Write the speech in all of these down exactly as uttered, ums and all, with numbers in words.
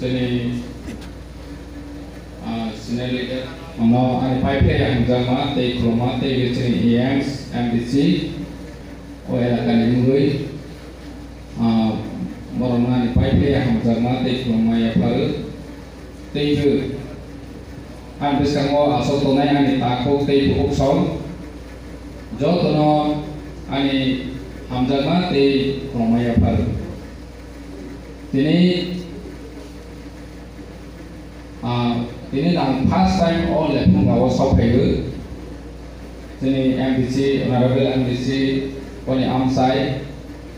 Chini, ah, senior leader, ano ani pai phai hamjakma tei khulumma tei chini E Ms, M D C, o elakani mungwi, ah, borokno ani pai phai hamjakma tei khulumma yapharwi. Tei bo, ani bwskango aswk tongnai ani takhuk tei bukhuk song, jotono ani hamjakma tei khulumma yapharwi. Tini, ah, tini ang first time o Lephunga o sok phaiwi. Chini M D C, Honorable M D C, boni amchai,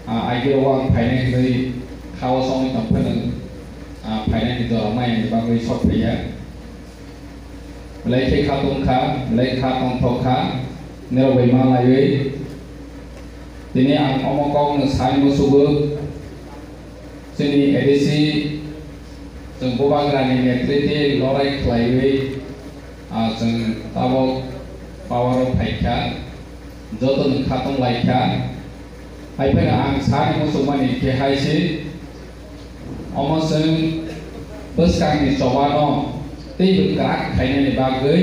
ah, aigiro o ang phainai hinwi kha o songwi tongphano, ah, phainani jora mayani bagwi sok phaiya. Belai khe kha tong kha, belai kha tongthok kha, nirok bai ma laiwi. Tini ang omo kokno sai musugo, chini A D C, chwng bubagrani netrite lorai khlaiwi, ah, chwng tabok power o phai kha, jotono kha tong lai kha. Hai phano ang sani muchungmani khe hai se, omo chwng bwskangni chobano teibo kwrak khainani bagwi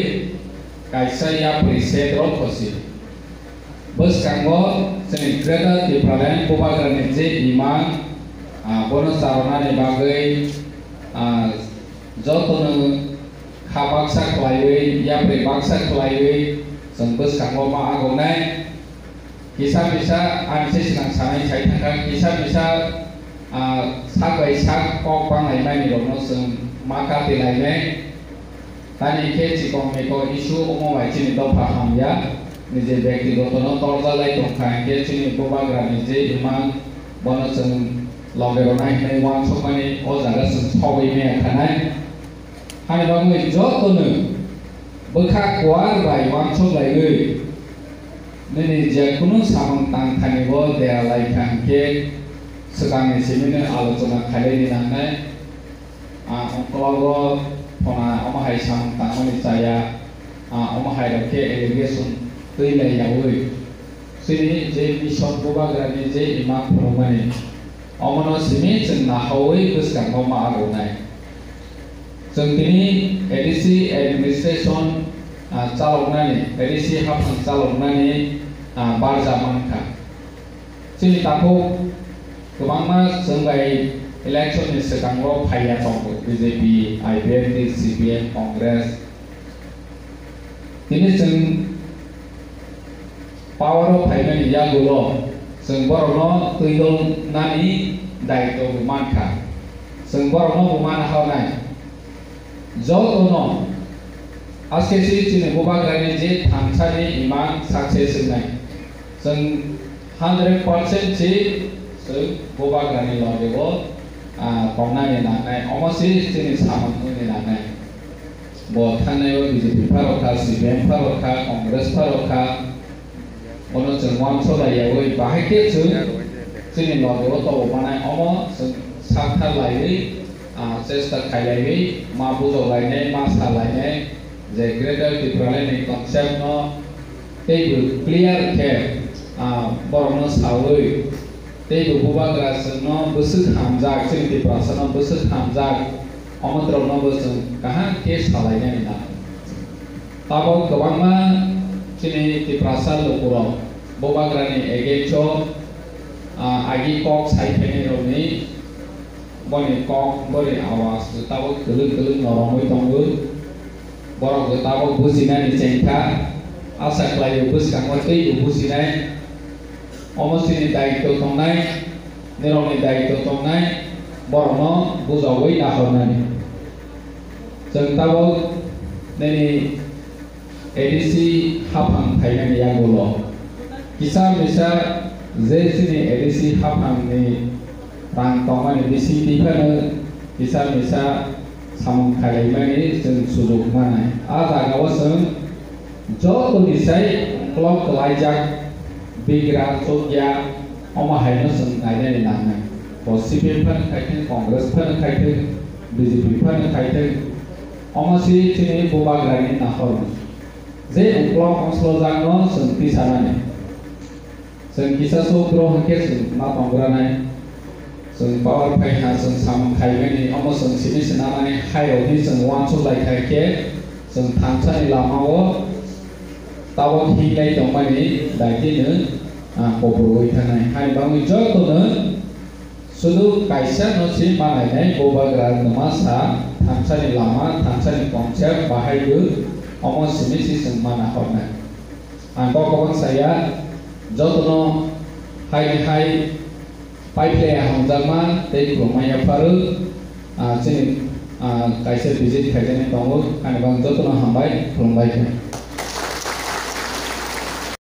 kaisa yapri set rok khosi. Bwskango chini Greater Tipraland bubagrani je imang, ah, bono charwnani bagwi, ah, jotono kha baksa khlaiwi, yapri baksa khlaiwi chwng bwskango ma agonai. Kisa misa ang se swnam sanai sai thangkha, kisa misa, ah, sak bai sak kok banglaimani rokno chwng ma kati lainai. Tani khe chikon mikon issue omo bai chini dopha hamya, nije byaktigoto no torjalai tongkha, hinkhe chini bubagrani je imang bono chwng loge rwnai hinwi uansukmani o jaga chwng sogwi maya khanai. Hani bagwi jotono bwkha kuar bai uansuk laiwi nini je kunu samung tang thani bo dera lai kha hinkhe swkangni simi no alochona khailai di nangnai. Ah, ungkologo phona omo hai samung tangmani chaya, ah, omo hai rok khe allegation twi lai yaui. Chini je mission bubagrani je imang phunukmani, omono simi chwng nahaui bwskango ma agonai. Chwng tini A D C administration, ah, chaloknani, A D C haphang chaloknani, ah, barja mankha. Chini takhuk kwbangma chwng bai election ni swkango phaiya tongo, B J P, I P F T, C P M, Congress. Tini chwng power o phaimani yagulo chwng borokno twidol nani daitw bo mankha. Chwng borokno bo mana hornai. Jotono aske si chini bubagrani je thansani imang success wngnai. Chwng hundred percent si chwng bubagrani logeo, ah, tongnani nangnai. Omo si chini samung wngni nangnai. Bo thangnai o B J P pharo kha, C P M pharo kha, Congress pharo kha. Bono chwng uansuk lai yaui bahai khe chwng chini logeo tobo manai omo chwng sakthar laiwi, ah, chesta khailaiwi ma bujok lainai, ma sa lainai je Greater Tipraland ni concept no teibo clear khe, ah, borokno saui teibo bubagra chwngno bwswk hamjak, chini Tiprasano bwswk hamjak, omotrokno bo chwng kaham khe salainani nango. Tabok kwbangma chini Tiprasa lukurok bubagrani against o, ah, agi kok sai phainairokni boni kok, boni awas tabok kwlwng kwlwng noromwi tongo. Borok bo tabok bujinani chengkha, asa khlaio bwskango teibo bujinai. Omo chini daitw tongnai, nirokni daitw tongnai, borokno bujogwi nahornani. Chwng tabok nini A D C haphang phainani yagulo kisa misa je chini A D C haphangni rang tongmani bisingtwi phano kisa misa samung khailaimani chwng sujuk manai. A jagao chwng jotoni sai uklok kwlaijak bigra chukya omo haino chwng nainani nangnai. Bo C P M phano khaithwng, Congress phano khaithwng, B J P phano khaithwng, omo si chini bubagrani nahorno. Je uklok ongslojak no chwng tisanani. Chwng kisa sotro hwnkhe chwng ma tongranai. Chwng power phai ha, chwng samung khaimani, omo chwng simi se namani hai rok hi chwng uansuk lai khai khe chwng thansani lama o tabok hinlai tongmani daitino, ah, kopor oi thanai. Hai bangwi jotono sudu kaisa no se manainai bubagra nwma sa thansani lama, thansani concept bahai bo omo simi se chwng mana hornai. Ang kok kwbang saya, jotono hai ni hai paiphlai hamjakma tei khulumma yapharwi, ah, chini, ah, kaisa visit khaijaknai tongo, ani bagwi jotono hambai, khulumbai khe.